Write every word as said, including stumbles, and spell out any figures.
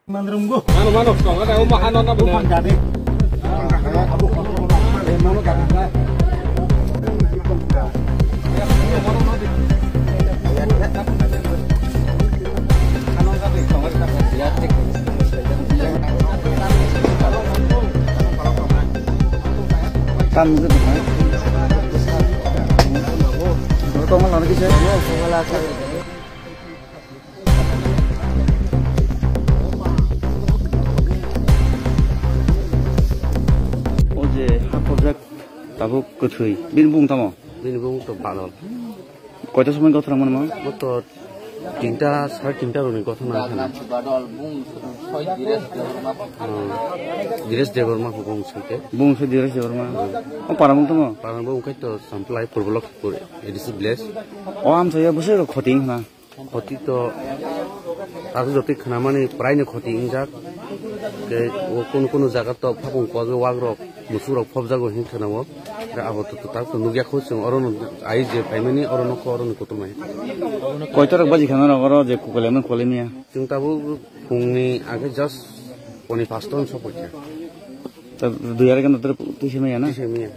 Manrumgo. Mano, mano, tonga da, uma hano na bune. Bukan jadi. Kan itu tuh. Tonga lagi sih. O je hakhorjak tabuk kwthwi, bini bumung tamo? Bini bumung to Badol. Koita somoi gothona mwnma? Bo to tinta, sare tinta rokni gothona khana. Hmm. Dinesh Debbarma bumung site. Bumung se Dinesh Debbarma. O para bumung tamo? Para bumung khai to Samplai Purbolok A D C village. O amchaya bwswk khoti wngkha na? Khoti to tabuk jotoi khwnamani praino khoti wngjak. Tei o kunu kunu jaga to phapung kosoi wagrok, musukrok phobjago hinwi khwnao. Tei abo to, to tabuk to nukya kho chwng orono ai je phaimani orono kho oroni kutung nai. Koitorok baji khana rok oro je kukulemani kukulemya? Chwng tabuk phungni age just poni pasto hwn sokphaikha. Ta dui arai ghanta tei twisimiya na? Twisimiya.